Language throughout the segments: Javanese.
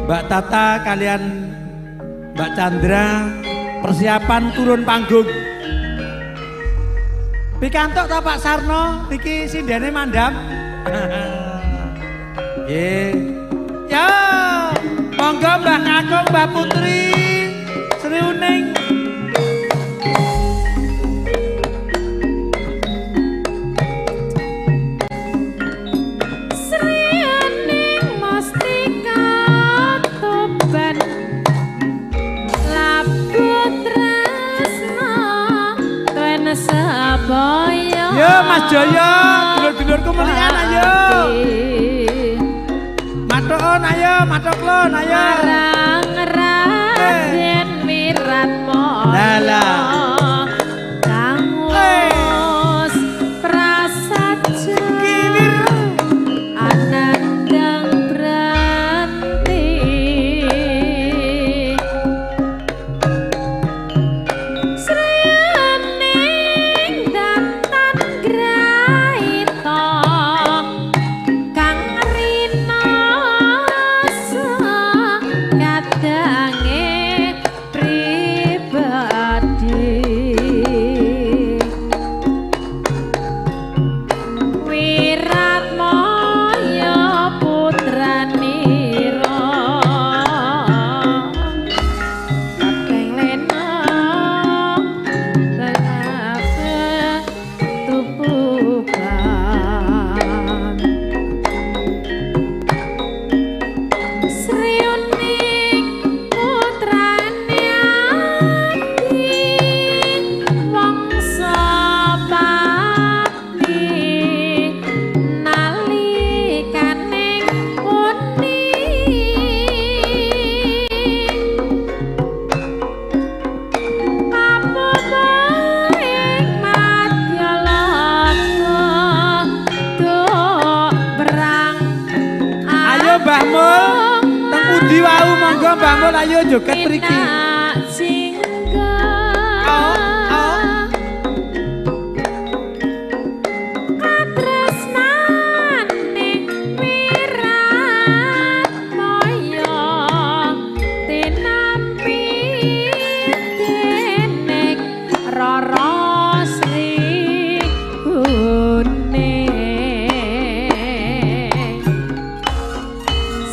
Mbak Tata kalian Mbak Chandra persiapan turun panggung. Pikantuk ta Pak Sarno niki sindene mandam. Nggih. Ya, monggo Mbah Kakung, Mbak Putri, Sri Uning. Yo Mas Joyo, dulur-dulurku melian ayo. Matoon ayo, matoklon ayo. Marang Raden Wiratmoyo. Lah. Kang wis prasaja anandang branti. Mbah Mul, teng pundi wau monggo Mbah Mul ayo joget mriki. Katresnane Wiratmoyo tinampi dening Rara Sri Kuning.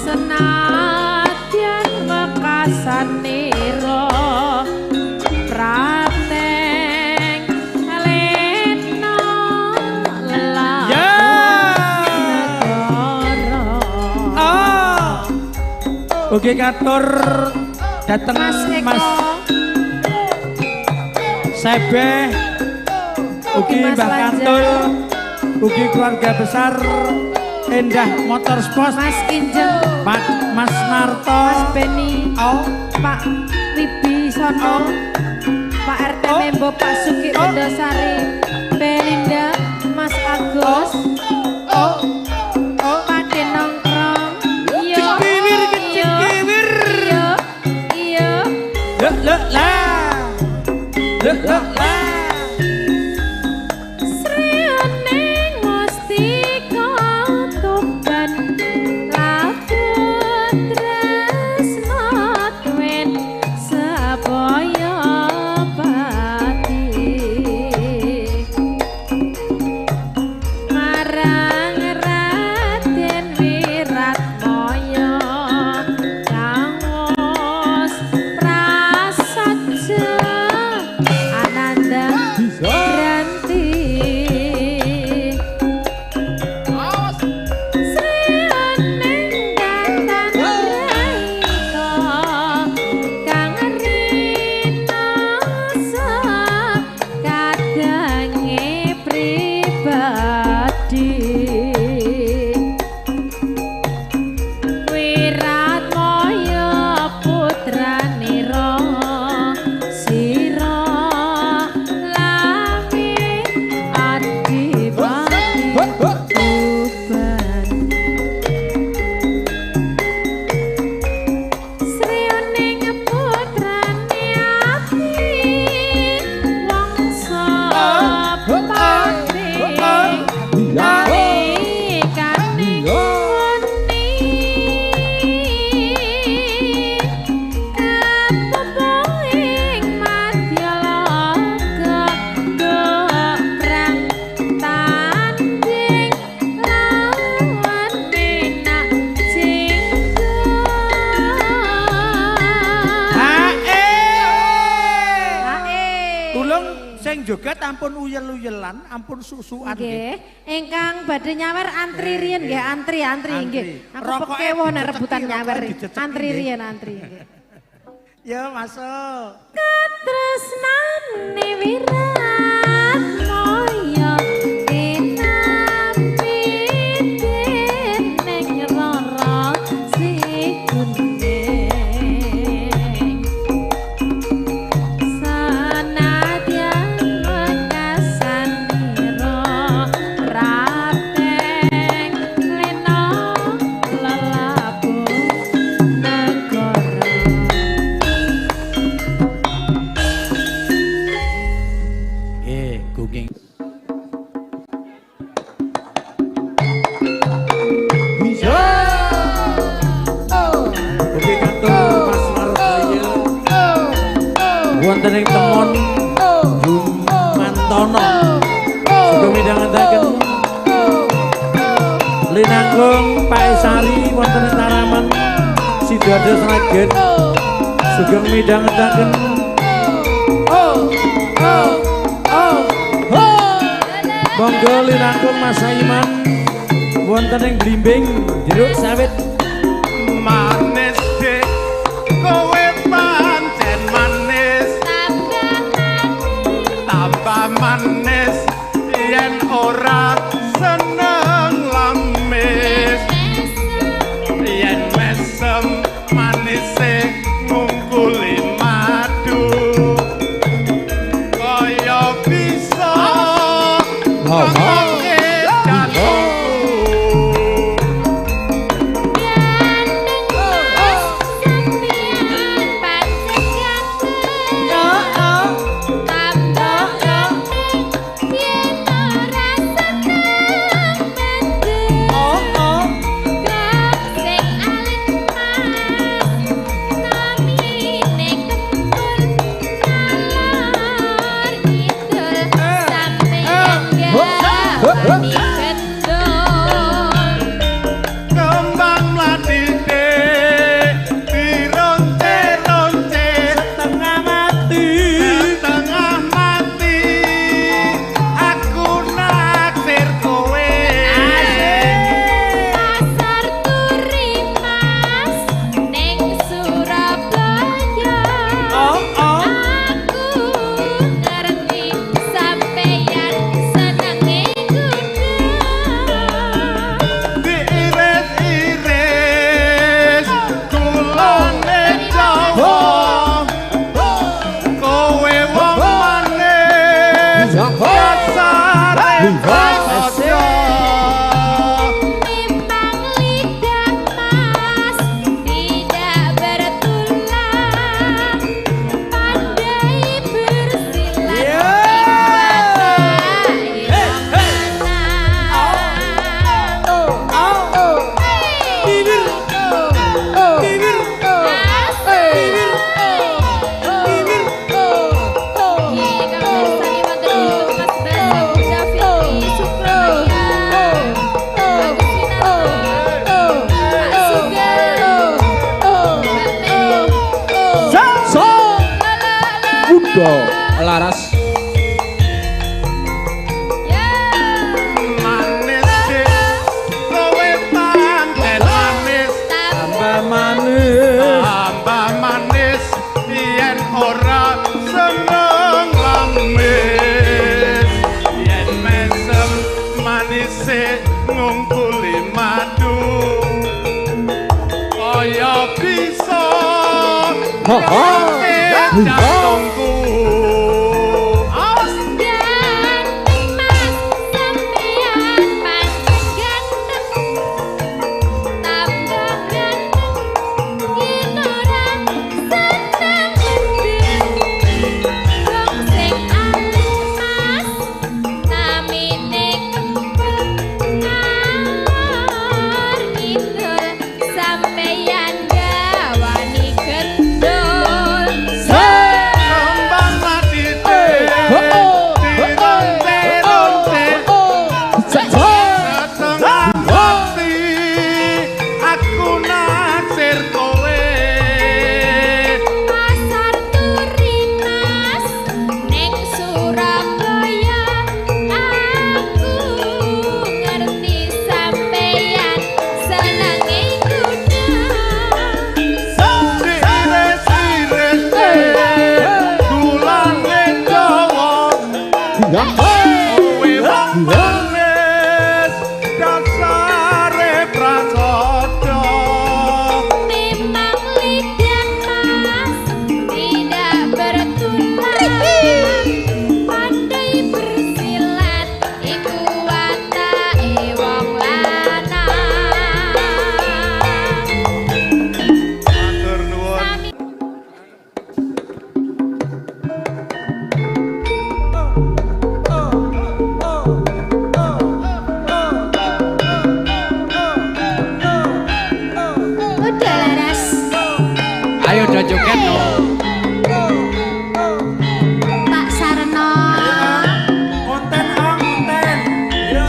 Senadyan mekasanira prateng lena lelaku negara. Oh. Oke katur dateng Mas Eko, Mas Sebeh, ugi Mas Mbah Lanjar. Kantul, ugi keluarga besar Endah Motorsport, Mas Kinjeng, Pak Mas Narto, Mas Beni, oh, Pak Wibisono, Pak RT Oh. Membo, Pak Suki Oh. Bendosari, Belinda, Mas Agus, oh, oh, Pak Denongkrong, iya, Cikiwir, iya, cikiwir. iya, iya. Le le la, le le la. Sri Uning Mustika Tuban laku tresna twen sabaya pati marang Raden Wiratmoyo kang wis prasaja ananda Granti. Sri Uning datan raika kang rinasa kadange pribadi. Wiratmoyo putranira sira lami Sing joget ampun uyel-uyelan, ampun susukan nggih. Ingkang badhe nyawer antri riyen nggih, antri-antri nggih. Aku pekewo nek rebutan nyawer. Antri riyen antri nggih. Ya masuk. Katresnane Wiratmoyo tinampi dening Rara Sigunting. Sanadyan wekasanira rateng lena lelabuh negara. Nggih, guging. Ugi katur Mas Wardoyo wonten ing temon Jumantono. Sugeng midhangetaken linangkung Paesari wonten ing Taraman Sidoarjo Sragen. Sugeng midhangetaken monggo linangkung Mas Aiman wonten ing Blimbing Jeruk Sawit. Manis dik kowe pancen manis, tambah manis yen ora seneng lamis, yen mesem manise ngungkuli madu kaya bisa ngrungokake jantungku. Kembang mlati dik dironce-ronce Setengah mati. Setengah mati aku naksir kowe. Pasar Turi Mas ning Surabaya. Oh oh. Aku ngerti sampeyan senenge kuda. Diiris-iris gulane Jawa, kowe wong manis dasare prasaja. Memang lidah Mas tidak bertulang, pandai bersilat Bibir. Bibir. Bunda Laras. Manis dik kowe pancen manis, Tambah manis. tambah manis yen ora seneng lamis, yen mesem manise ngungkuli madu kaya bisa ngrungokake jantungku. Ganteng Mas sampeyan pancen ganteng, tambah ganteng yen ora seneng mendem. Wong sing alit Mas namine kempel ngalor ngidul sampeyan gawani gendul. Kowe Kowe wong manis dasare prasaja. Memang lidah mas tidak bertulang, pandai bersilat iku watake wong lanang. Matur nuwun. Sami. Udah laras. Ayo do joget no. Pak Sarno. Konten ang konten. Yo.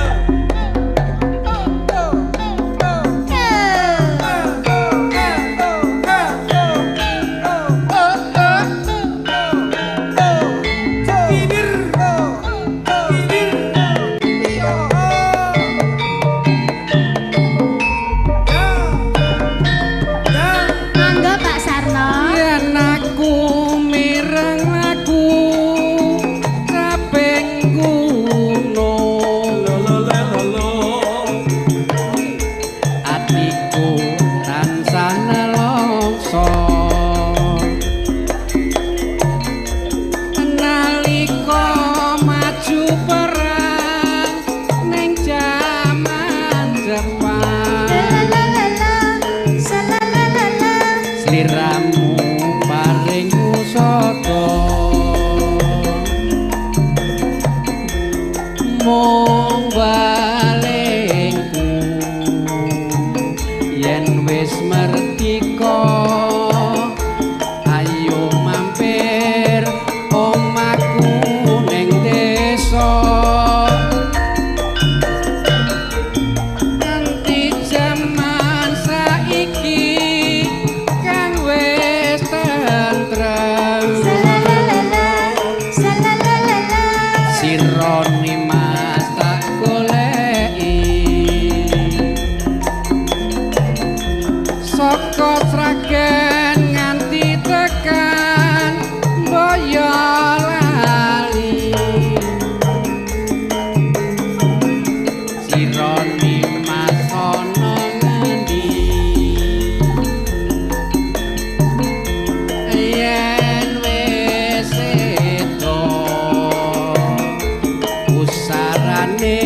Monggo Pak Sarno. Yen aku mireng lagu kaping gunung, atiku tansah nelongso. Nalika maju perang ning jaman Jepang, Lalalala, salalalala. sliramu paring usada mung balengku yen wis merdika ayo mampir omahku ning desa. Nganti jaman saiki kang wis tentrem, Salalalala, salalalala. sirone mas tak goleki saka Sragen nganti tekan Boyolali. Sirone mas ana ngendi yen wis sedo pusarane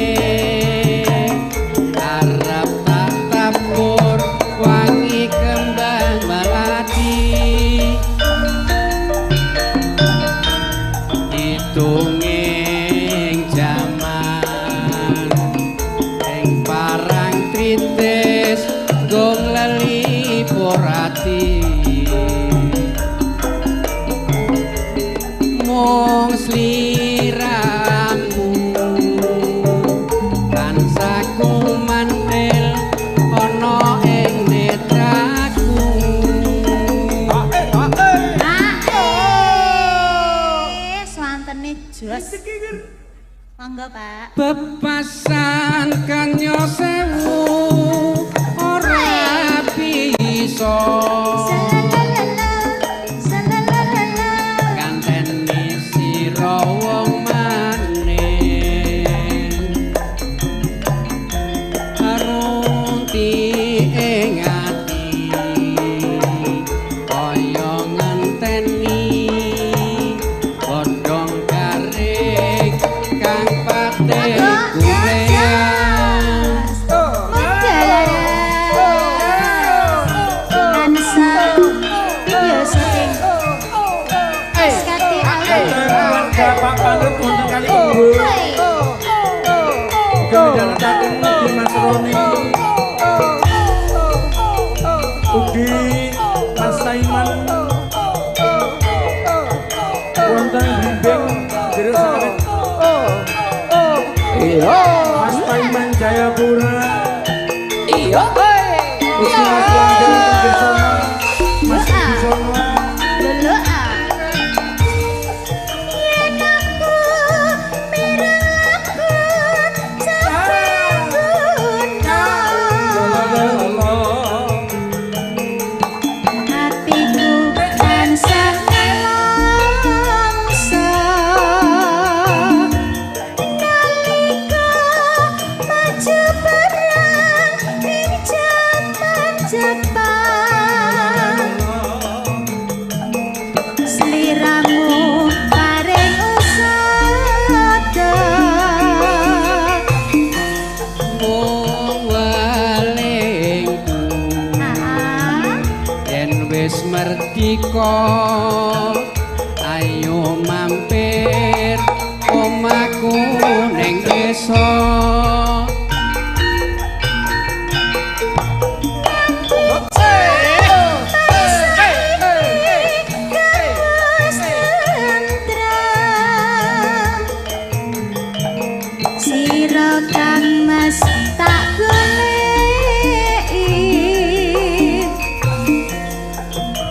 arep tak tabur wangi kembang melati hitunging jaman ing parang tritis gong lelipur ati mung sliramu tansah kumantil ana ing netraku. Ae, swantene jos. Monggo Pak. Bebasan kanya sewu ora bisa Salalalala, salalalala. kanteni sira wong maning arunti ing ati kaya ngenteni godhong garing kang patih gurean. Monggo laras. Ansa video syuting. SKT Alwi. Keluarga Pak Panut wonten kali Ibu. Hei. Ugi midhangetaken Ugi Mas Roni. Ugi Mas Saiman. Wonten Blimbing Jeruk Sawit. Iya. Mas Paiman Jayapura. Iya. Gusti Mas Langgeng Wibisono. Mas Wibisono. Lho ah. Yen aku mireng lagu caping gunung, atiku tansah nelongso. bisa Sira Kang Mas tak goleki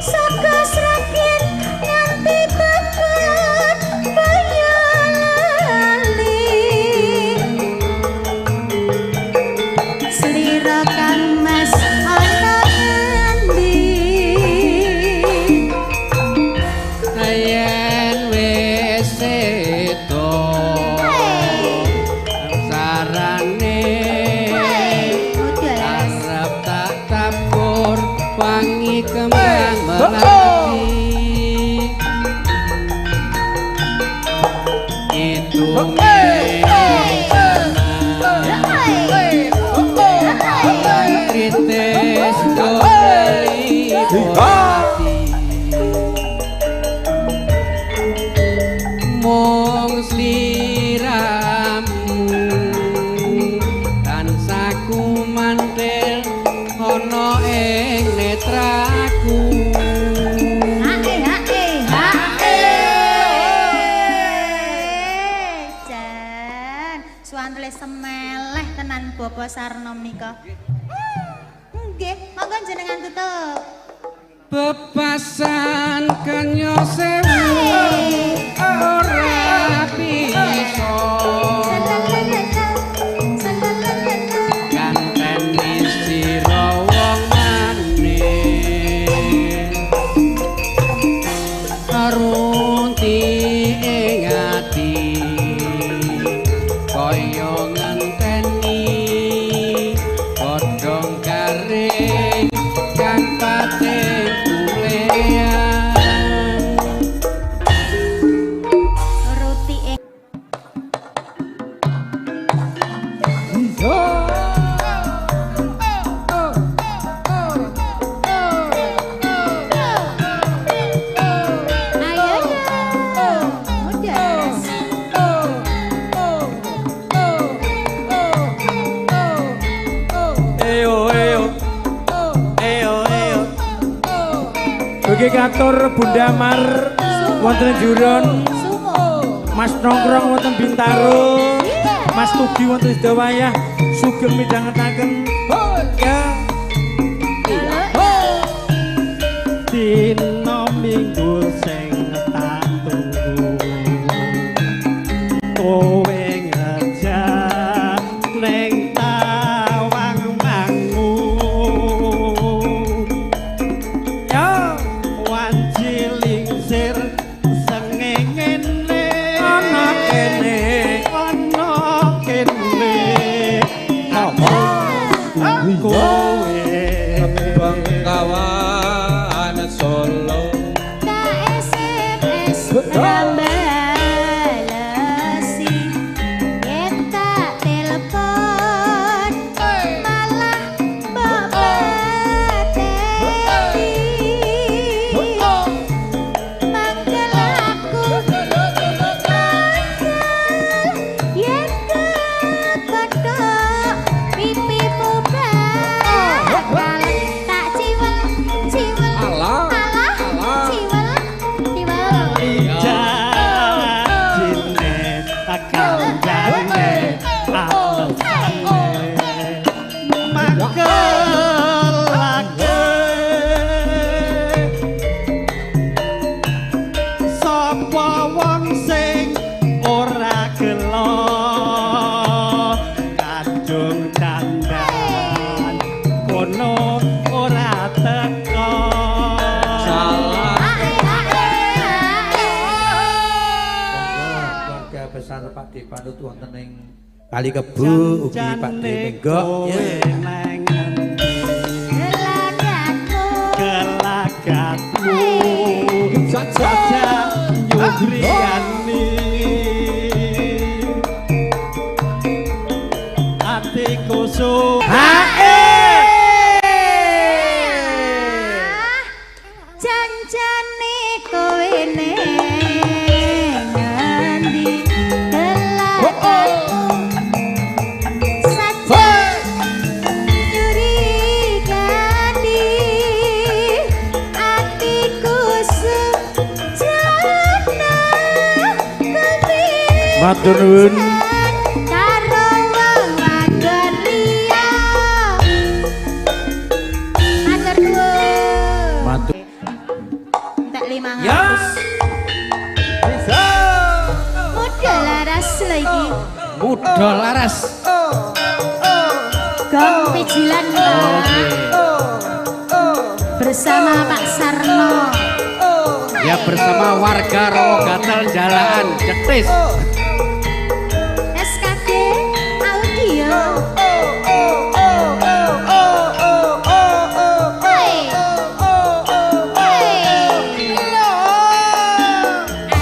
saka Sragen nganti tekan Boyolali. Slira Kang Mas ana ngendi? Yen wis sedo sarane arep tak tabur wangi kembang melati itunge kritis doli ati mung sliramu tansah kumantil ana ing netraku. Hae hae hae. Jan, suwantele semeleh tenan Bapak Sarno menika. Nggih, monggo jenengan tutup. Bebasan kenya sewu ora bisa ganteni sira wong manis runti ing ati kaya ngenteni godhong garing kang pating kulean. Ruti ing Ayo ya. Mudas. Eyo eyo. Eyo eyo. Ugi katur Bunda Mar wonten Juron, Sumo. Mas Nongkrong wonten Bintaro, Mas Tugi wonten Sidowayah, sugeng midhangetaken. Ya. Dina Minggu sing tak tunggu kowe ngejak ning Tawang Mangu. Ya. Wanci lingsir sengengene Ana kene. Ana kene kowe Bangkawan Solo Tak SMS rambalesi yen tak telepon malah mbok pateni. Mangkel aku mangkel yen kepethuk pipimu bakal tak ciwel ciwel. Alah, alah alah. Ciwel ciwel. Janjine kancane alesane mangkelake sapa wong sing ora gelo kadung dandan kono ora teko. Salah. Ae ae ae. Keluarga besar Pak D Panut wonten ing Kali Kebu ugi Pak D Menggok. Kowe Ya. nang endi Gelagakmu gelagakmu saja nyugriyani atiku su Janjane kowe ning ngendi gelagakmu Matur nuwun. Karo wong wadon liya. Matur nuwun. Matur. Entek 500. Ya. Bisa. Muda laras lagi. Muda laras. Gong Pijilan Pak. Bersama Pak Sarno. Ya bersama warga Rowogatel Jalaan Jetis. SKD Audio.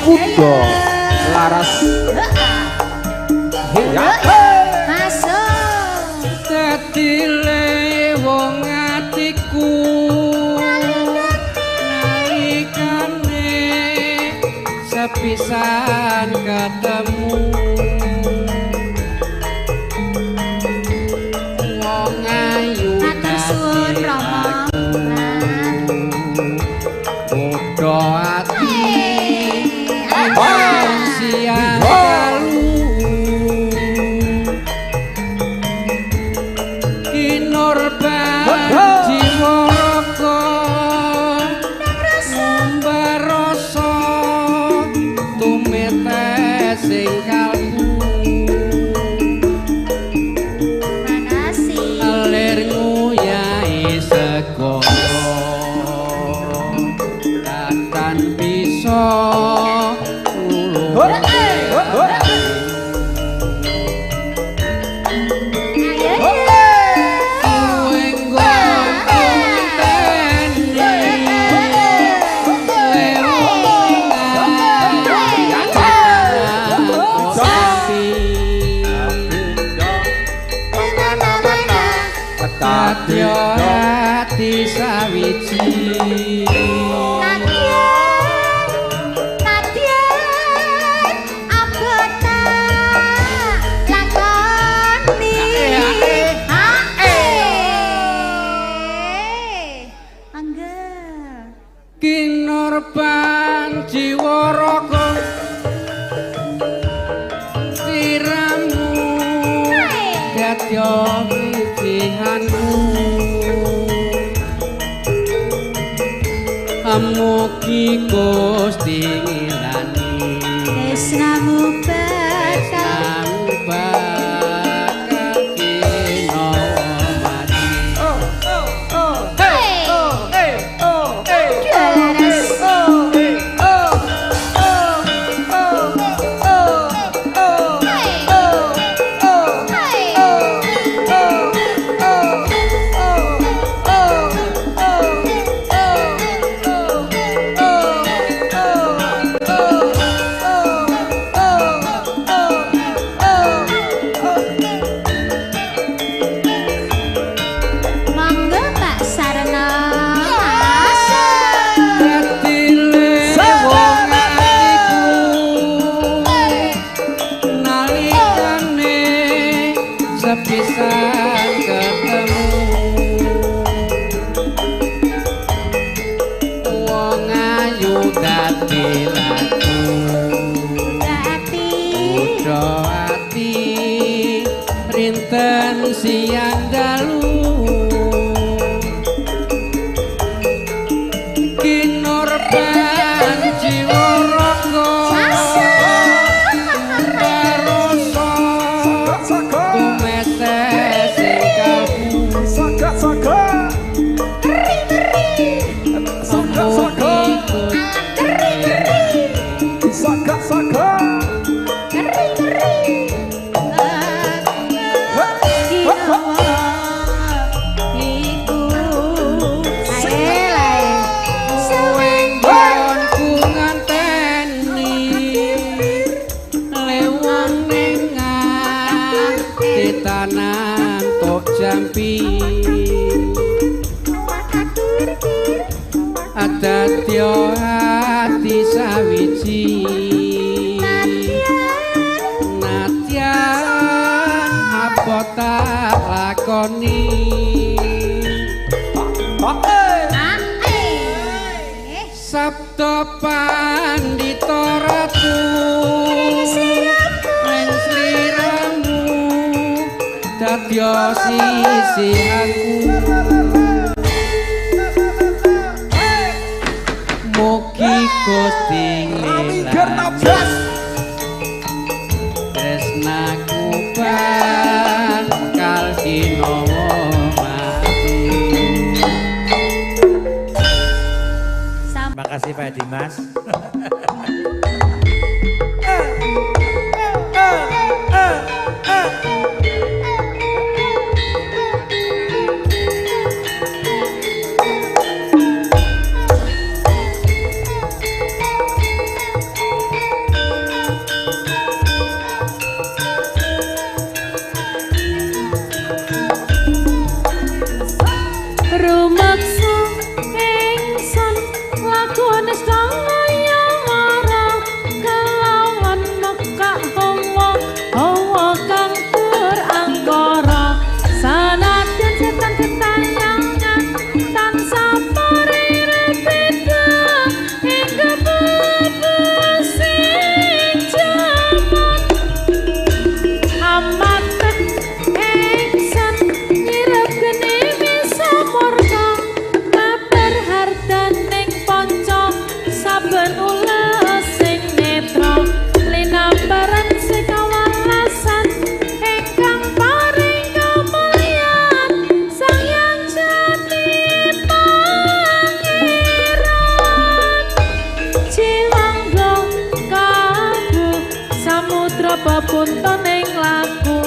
Muda laras. Masuk. Dadile wong atiku nalikane sepisan ketemu wong ayu Matur suwun Rama. Muda ati siang dalu kinorban jiwa raga ngumbar rasa tumetes ing kalbu Makasih. Alir nguyahi segara katan bisa nulung. Ati sawiji Nadyan, apa tak lakoni? Ae. Angga. Kinorban jiwa raga siramu dadya wijihanmu Mugi Gusti ngilani Tresnamu bakal bakal kinawani. Laras. Monggo Pak Sarno. Masuk. Dadile wong atiku nalikane sepisan ketemu wong ayu dadi laku Ati. Muda ati rinten siang dalu kinorban jiwa raga rasa tumetes ing kalbu Suwenggonku nganteni lewang ning ati tanan tok jampi adadya ati sawiji nadyan apa tak lakoni Sabda Pandita Ratu Dadya sisi aku mugi Gusti nglilani tresnaku bakal kinawa mati. Makasih Pak Dimas. Rumaksa ingsun lakune saya mara kelawan mekak hawa hawa kang berangkara sanadyan setan ketayangan tansah parire beda ing kebebasing jaman amatek ingsun nyirep geni misa murka babar hartaning panca saben ules sing netra linambaran sekawalasan ingkang paring kamulyan Sang Hyang Jati Pangeran Ciwangga kabu samudra pepunton ing laku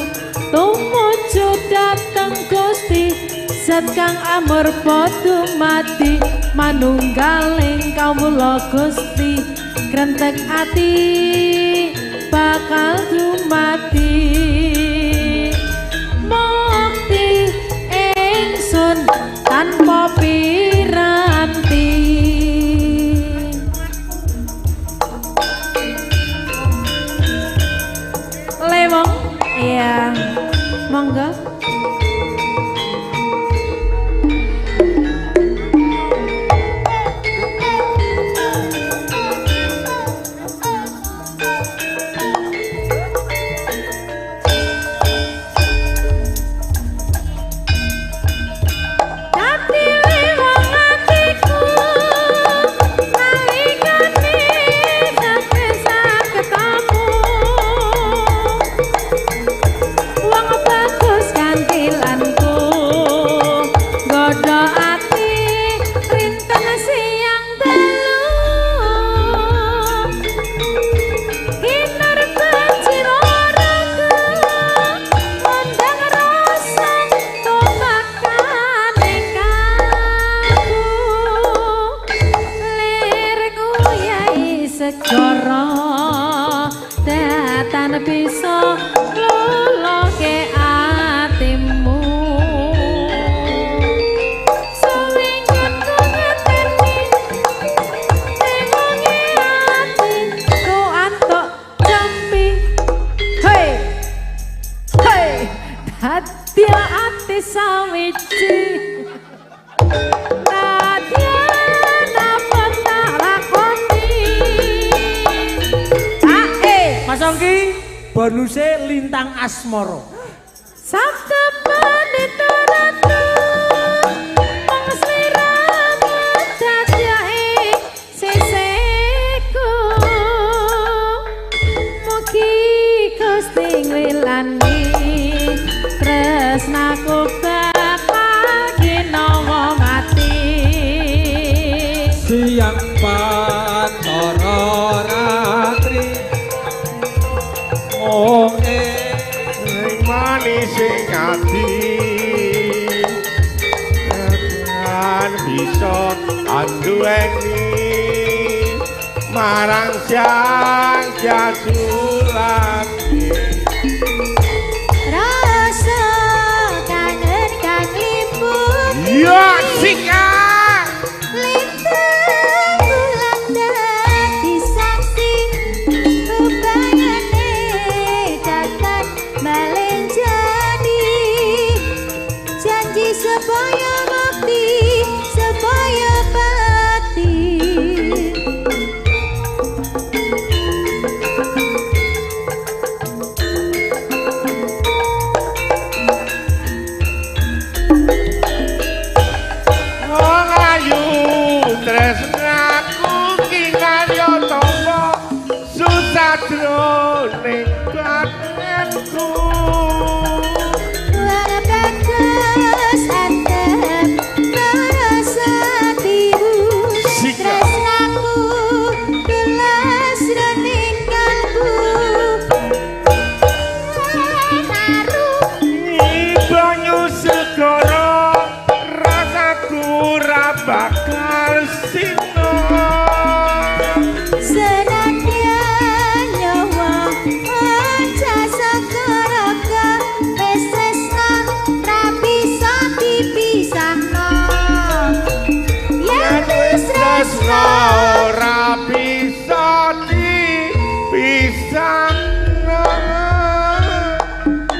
tumuju dhateng Gusti Zat kang amurpa dumadi manunggaling kawula Gusti krentek ati bakal dumadi mukti ingsun tanpa piranti. Lewong, iya, monggo. Dadi lewong atiku nalikane saben ketemu wong bagus kantilanku nggodha ati rinten siang dalu kinar bajira raga mondang rasa tomakane kaku lir nguyai segara datan bisa luloke atimu suwinggonku ngeteni nengonge atiku antuk jampi hei hei dadi ati sawiji nadyan apa tak lakoni ae Mas Ongki, bonuse Lintang Asmara. Sabda Pandita Ratu mung sliramu dadya ing sisihku mugi Gusti nglilani tresnaku bakal kinawa mati siang bathara ratri mung ing manis ing ati lan bisa anduweni marang siang jasulake Rasa kangen kang limput ya sikat lintang bulan dadi saksi upayane kakan balen jadi janji supaya mukti supaya pati. Arsina.